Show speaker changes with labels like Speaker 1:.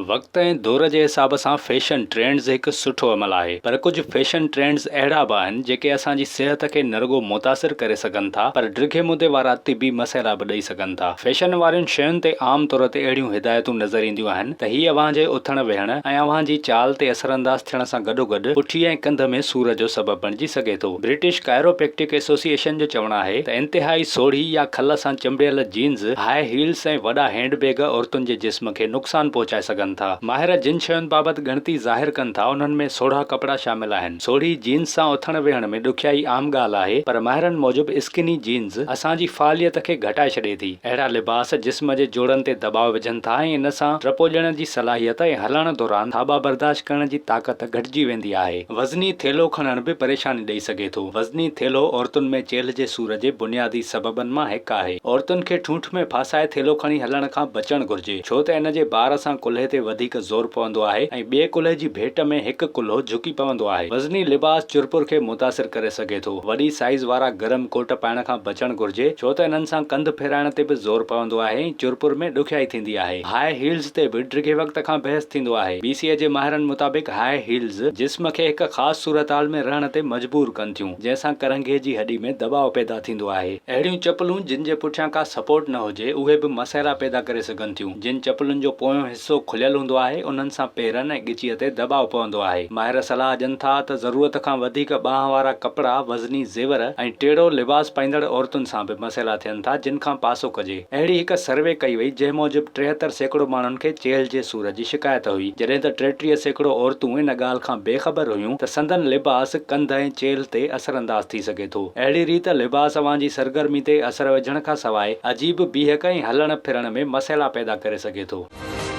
Speaker 1: وقت ۽ دور جي حساب سان فيشن ٽرينڊز هڪ سٺو عمل آهي پر ڪجهه فيشن ٽرينڊز اهڙا به آهن جيڪي اسان جي صحت کي نه رڳو متاثر ڪري سگهن ٿا پر ڊگهي مدي وارا طبي مسئلا به ڏئي سگهن ٿا. فيشن وارين شين تي عام طور تي اهڙيون هدايتون نظر اينديون آهن ته هي اوهان جي اٿڻ ويهڻ ۽ اوهان جي چال تي اثرانداز ٿيڻ سان گڏوگڏ پٺي ۽ ڪنڌ ۾ سور جو سبب بڻجي سگهي ٿو. برٽش ڪائروپريڪٽڪ ايسوسيئيشن جو چوڻ آهي ته انتهائي سوڙهي يا کل سان چنبڙيل جينز، هاء هيلز ۽ وڏا هينڊ بيگ عورتن جي جسم کي نقصان پهچائي سگهن ٿا. ماهر جن شين بابت ڳڻتي ظاهر ڪن ٿا انهن ۾ سوڙها ڪپڙا شامل آهن. سوڙهي جينز سان اٿڻ ويهڻ ۾ ڏکيائي عام ڳالهه آهي پر ماهرن موجب اسڪني جينز اسان جي فعاليت کي گهٽائي ڇڏي ٿي. اهڙا لباس جسم جي جوڙن تي دٻاء وجهن ٿا ۽ ان سان ٽپوڄڻ جي صلاحيت ۽ هلڻ دوران ٿاٻا برداشت ڪرڻ جي طاقت گهٽجي ويندي آهي. وزني ٿيلهو کڻڻ به پريشاني ڏئي سگهي ٿو. وزني ٿيلهو عورتن ۾ چيلهه جي سور جي بنيادي سببن مان هڪ آهي. عورتن کي ٺونٺ ۾ ڦاسائي ٿيلهو کڻي هلڻ کان بچڻ گهرجي، ڇو ته ان جي بار سان ڪلهي تي وڌيڪ زور پوندو آهي ۽ ٻئي ڪلهي جي ڀيٽ ۾ هڪ ڪلهو جهڪي پوندو آهي. وزني لباس چرپر کي متاثر ڪري سگهي ٿو. وڏي سائيز وارا گرم ڪوٽ پائڻ کان بچڻ گهرجي، ڇو ته انهن سان ڪنڌ ڦيرائڻ تي به زور پوندو آهي ۽ چرپر ۾ ڏکيائي ٿيندي آهي. هاء هيلز تي به ڊگهي وقت کان بحث ٿيندو آهي. بي سي اي جي ماهرن مطابق هاء هيلز جسم کي هڪ خاص صورتحال ۾ رهڻ تي مجبور ڪن ٿيون، جنهن سان ڪرنگهي جي هڏي ۾ دٻاء پيدا ٿيندو آهي. اهڙيون چپلون جن جي پٺيان ڪا سپورٽ نه هجي، اهي به مسئلا پيدا ڪري سگهن ٿيون. جن چپلن جو پويون حصو کليل هوندو آهي، انهن سان پيرن ۽ ڳچيء تي دٻاء پوندو آهي. ماهر صلاح ڏين ٿا ته ضرورت کان وڌيڪ ٻانهن وارا ڪپڙا، وزني زيور ۽ ٽيڙو لباس پائيندڙ عورتن سان به مسئلا ٿين ٿا، جن کان پاسو ڪجي. اهڙي هڪ سروي ڪئي وئي جنهن موجب 73% ماڻهن کي چيلهه جي سور جي شڪايت هئي جڏهن ته 33% عورتون ان ڳالهه کان بي خبر هيون ته سندن لباس ڪنڌ ۽ چيلهه تي اثرانداز ٿي سگهي ٿو. اهڙي ريت لباس اوهان جي سرگرمي تي اثر وجهڻ کان سواء عجيب بيهڪ ۽ هلڻ ڦرڻ ۾ مسئلا پيدا ڪري سگهي ٿو.